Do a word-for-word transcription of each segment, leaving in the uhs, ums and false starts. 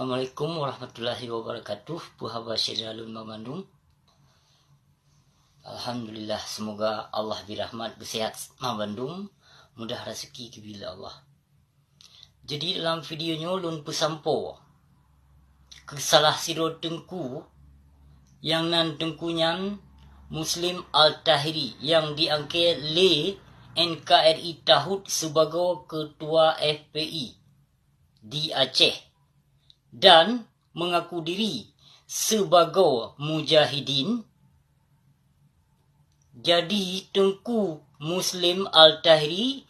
Assalamualaikum warahmatullahi wabarakatuh. Peue haba syedara lôn banmandum? Alhamdulillah, semoga Allah bri rahmat beuseuhat banmandum, mudah raseuki geubri lé Allah. Jadi dalam video nyoe lôn peusampoe keu salah sidroe teungku, nyang nan teungku nyan Muslim Al-Tahiri nyang diangkat lé N K R I Tahut sibagoe keutua F P I di Aceh dan mengaku diri sibagoe mujahidin. Jadi Teungku Muslim Al-Tahiri,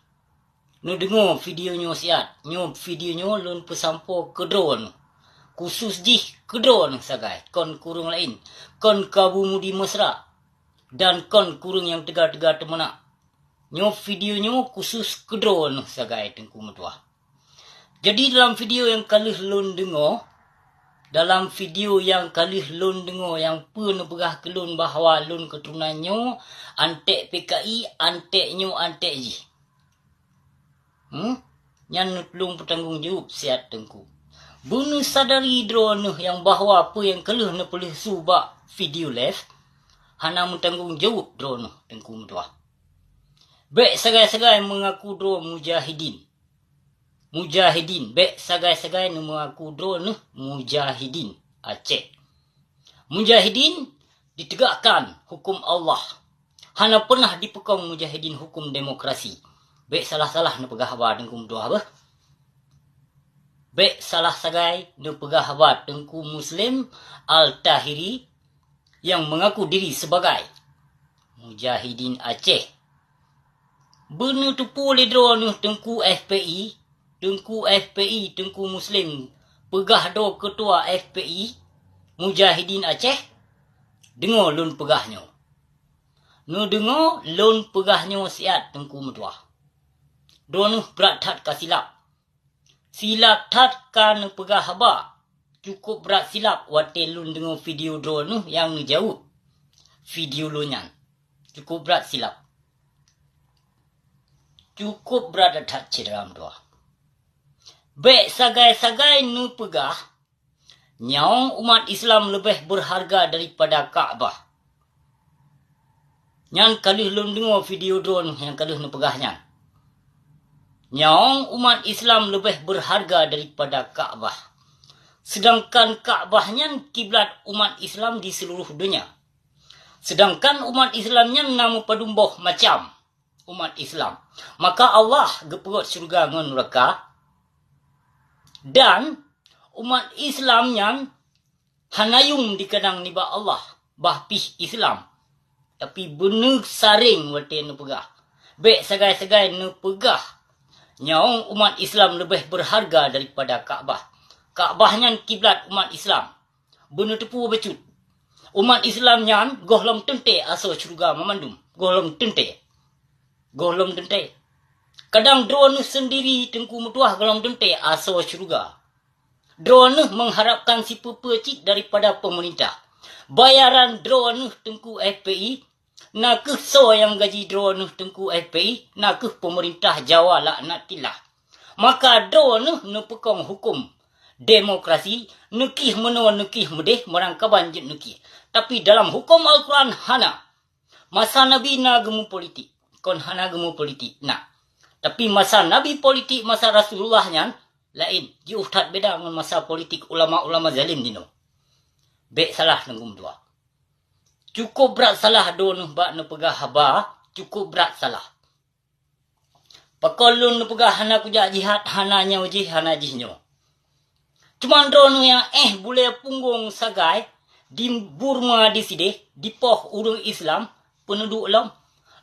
neudeungoe video nyoe siat. Nyoe video nyoe lôn peusampoe keu droeneuh, khusus jih keu droeneuh sagai, kon keu ureuëng laén, kon keu Abu Mudi Mesra, dan kon keu ureuëng nyang teuga-teuga teumeunak. Nyoe video nyoe khusus keu droeneuh sagai Teungku meutuah. Jadi dalam video nyang ka lheueh lôn deungoe, dalam video nyang ka lheueh lôn deungoe nyang peue neupeugah keu lôn bahwa lôn keuturonan nyoe anték P K I, anték nyoe anték jih. Hmm? Nyan neutulông peutanggong jaweueb siat Teungku. Beuneusadari droeneuh nyang bahwa peue nyang ka lheueh neupeuleueh su bak video live, hana meutanggong jaweueb droeneuh Teungku meutuah. Bék sagai-sagai meungaku droe mujahidin. Mujahidin, bék sagai-sagai neumeungaku droeneuh mujahidin Aceh. Mujahidin ditegakkan huköm Allah. Hana peunah dipeukong mujahidin huköm demokrasi. Bék salah-salah neupeugah haba Teungku meutuah beuh. Bék salah sagai neupeugah haba Teungku Muslim Al-Tahiri nyang meungaku diri sibagai mujahidin Aceh. Beuneuteupeu lé droeneuh Teungku F P I, Teungku F P I, Teungku Muslim, peugah droe keutua F P I, mujahidin Aceh? Deungoe lôn peugah nyoe. Neudeungoe lôn peugah nyoe siat Teungku meutuah. Droeneuh brat that ka silap. Silap that ka neupeugah haba. Cukôp brat silap watée lôn deungoe video droeneuh nyang neujaweueb video lôn nyan. Cukôp brat silap. Cukôp brat that cit ram dua. Bék sagai-sagai neupeugah, nyawöng umat Islam leubeh beurharga daripada Ka'bah. Nyan ka lheueh lôn deungoe video droeneuh nyang ka lheueh neupeugah nyan. Nyawöng umat Islam leubeh beurharga daripada Ka'bah. Seudangkan Ka'bah nyan kiblat umat Islam di seuluruh donya. Seudangkan umat Islam nyan na meupadum boh macam umat Islam. Maka Allah geupeugöt syeuruga ngon nuraka, dan umat Islam nyan hana yuem dikeunang nibak Allah, bah pih Islam. Tapi beuneusaréng watée neupeugah. Bék sagai-sagai neupeugah, nyawöng umat Islam leubeh beurharga daripada Ka'bah. Ka'bah nyan kiblat umat Islam. Beuneuteupeu bacut. Umat Islam nyan gohlom teuntée asoe syeuruga mamandum. Gohlom teuntée. Gohlom teuntée. Kadang droeneuh seundiri Teungku meutuah gohlom teuntée asoe syeuruga. Droeneuh mengharapkan sipeue-peue cit daripada peumeurintah. Bayaran droeneuh Teungku F P I, na kheueh soe nyang gaji droeneuh Teungku F P I, na kheueh peumeurintah Jawa laknatillah. Maka droeneuh neupeukong huköm demokrasi, neukieh meunoe neukieh meudeh, meurangkaban jeuet neukieh. Tapi dalam huköm Al-Quran hana. Masa Nabi na geumeupolitik, kon hana geumeupolitik, na. Tapi masa Nabi politik, masa Rasulullah nyan laén, jiôh that beda ngon masa politik ulama-ulama zalim jinoe. Bék salah Teungku meutuah. Cukôp brat salah droeneuh bak neupeugah haba, cukôp brat salah. Pakon lôn neupeugah hana kujak jihad, hana nyoe jih, hana jih nyoe. Cuman droeneuh nyang éh bulée punggong sagai di Burma disideh, dipoh ureuëng Islam, peue neuduek lom.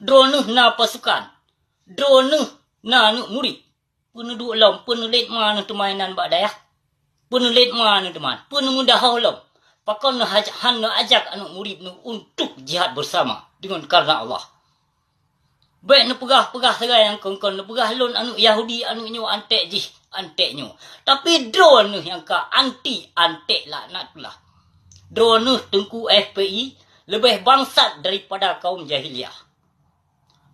Droeneuh na pasukan. Droeneuh na aneuëk murit. Peue neuduek lom, peue neulét ma neuh teuma inan bak dayah? Peue neulét ma neuh teuma? Peue neumeudahoh lom? Pakon neuhaj-, han neuajak aneuëk murit neuh untuk jihad beusama deungon kareuna Allah? Bék neupeugah-peugah sagai nyang kon-kon, neupeugah lôn aneuëk Yahudi, aneuëk nyoe anték jih, anték nyoe. Tapi droeneuh nyang ka anti anték laknatullah. Droeneuh Teungku F P I leubeh bangsat daripada kaum jahiliyah.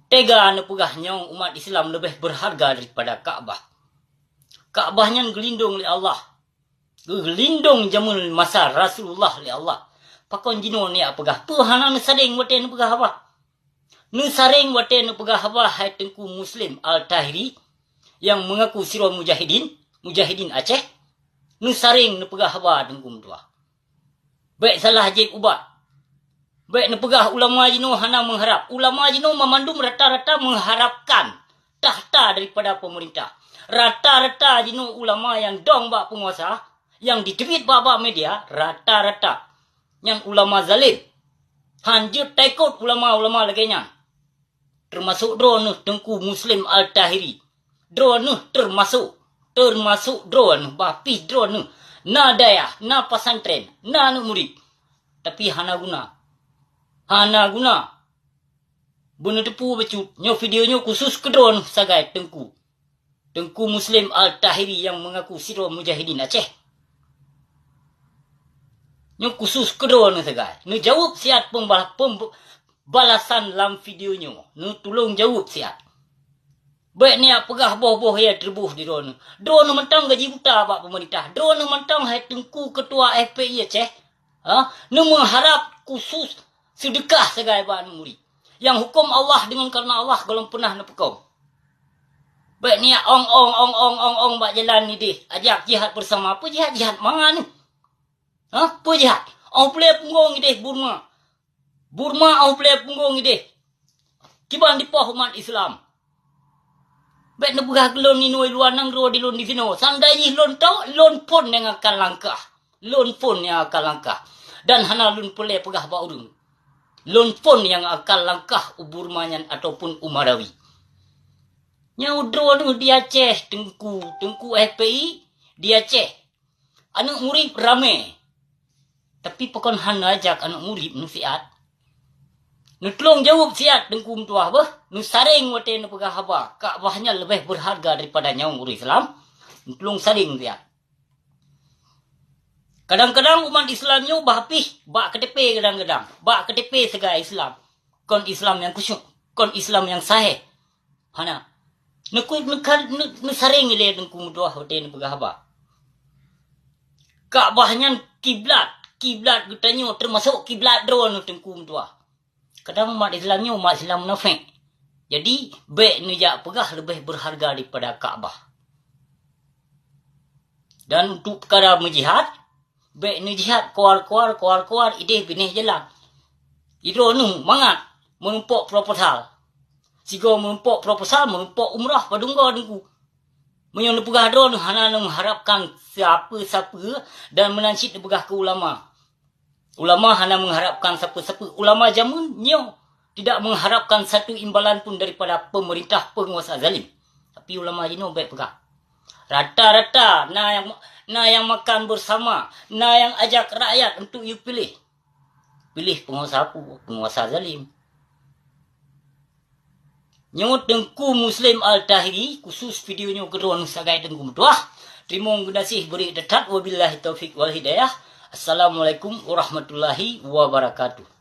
Teuga neupeugah nyawöng umat Islam leubeh beurharga daripada Ka'bah. Ka'bah nyan geulindong lé Allah. Geulindong jameun masa Rasulullah lé Allah. Pakon jinoe neujak peugah? Peue hana neusareng watée neupeugah haba? Neusareng watée neupeugah haba hai Teungku Muslim Al-Tahiri nyang meungaku sidroe mujahidin, mujahidin Aceh. Neusareng neupeugah haba Teungku meutuah. Bék salah jieb ubat. Bék neupeugah ulama jinoe hana meuharab. Ulama jinoe mamandum rata-rata meuharabkan takhta daripada peumeurintah. Rata-rata jinoe ulama nyang dong bak peunguasa, nyang jiteubiet bak-bak media, rata-rata nyan ulama zalim. Hanjeuet taikot ulama-ulama lagée nyan. Teumasok droeneuh Teungku Muslim Al-Tahiri. Droeneuh teumasok, teumasok droeneuh, bah pih droeneuh. Na dayah, na pesantren, na aneuëk murit. Tapi hana guna. Hana guna. Beuneuteupeu bacut, nyoe video nyoe khusus keu droeneuh sagai Teungku. Teungku Muslim Al-Tahiri nyang meungaku sidroe mujahidin Aceh. Nyoe khusus keu droeneuh sagai. Neujaweueb siat pemba-, pem-, balasan lam video nyoe. Neutulông jaweueb siat. Bék neujak peugah boh-boh nyang teuboh di droeneuh. Droeneuh mantong gaji buta bak peumeurintah. Droeneuh mantong hai Teungku Keutua F P I Aceh. Ha? Neumeuharab khusus seudeukah sagai bak aneuëk murit. Nyang huköm Allah deungon kareuna Allah gohlom peunah neupeukong. Bék neujak ong-ong, ong-ong, ong-ong bak jalan ideh. Ajak jihad beusama. Peue jihad? Jihad mangat neuh. Ha? Peue jihad? Ong peulee punggong ideh Burma. Burma ong peulee punggong ideh. Kiban dipoh umat Islam. Bék neupeugah keu lôn inoe luwa nanggroe di lôn disinoe. Seandai jih lôn tau, lôn phon nyang akan langkah. Lôn phon nyang akan langkah. Dan hana lôn peulee peugah bak ureuëng. Lôn phon nyang akan langkah u Burma nyan ataupun u Marawi. Nyoe droeneuh di Aceh, Teungku, Teungku F P I di Aceh. Aneuëk murit ramé. Tapi pakon hana jak aneuëk murit neusiat? Neutulông jaweueb siat Teungku meutuah beuh. Neusareng watée neupeugah haba, Ka'bah nyan leubeh beurharga daripada nyawöng ureuëng Islam. Neutulông sareng siat. Kadang-kadang umat Islam nyoe bah pih bak K T P kadang-kadang. Bak K T P sagai Islam. Kon Islam nyang khusyuk, kon Islam nyang sahih. Hana. Neuku-, neuka-, neu-, neusareng ilée Teungku meutuah watée neupeugah haba. Ka'bah nyan kiblat, kiblat geutanyoe teumasok kiblat droeneuh Teungku meutuah. Kadang umat Islam nyoe umat Islam munafék. Jadi, bék neujak peugah leubeh beurharga daripada Ka'bah. Dan untuk peukara meujihad, bék neujihad kuar-kuar, kuar-kuar, ideh binéh jalan. Idroeneuh mangat meurumpok proposal. Sigoe meurumpok proposal, meurumpok umrah padum goe Teungku. Meunyoe neupeugah droeneuh hana neumeuharapkan sapeue-sapeue dan meunan cit neupeugah keu ulama. Ulama hana mengharapkan sapeue-sapeue. Ulama jameun nyoe tidak mengharapkan satu imbalan pun daripada pemerintah penguasa zalim. Tapi ulama jinoe bék peugah. Rata-rata na nyang, na nyang makan bersama, na nyang ajak rakyat untuk yue piléh. Piléh penguasa apa? Penguasa zalim. Nyoe Teungku Muslim Al-Tahiri, khusus video nyoe keudroe sagai Teungku meutuah. Teurimong geunaséh bri that-that. Wabillahi taufiq wal hidayah. Assalamualaikum warahmatullahi wabarakatuh.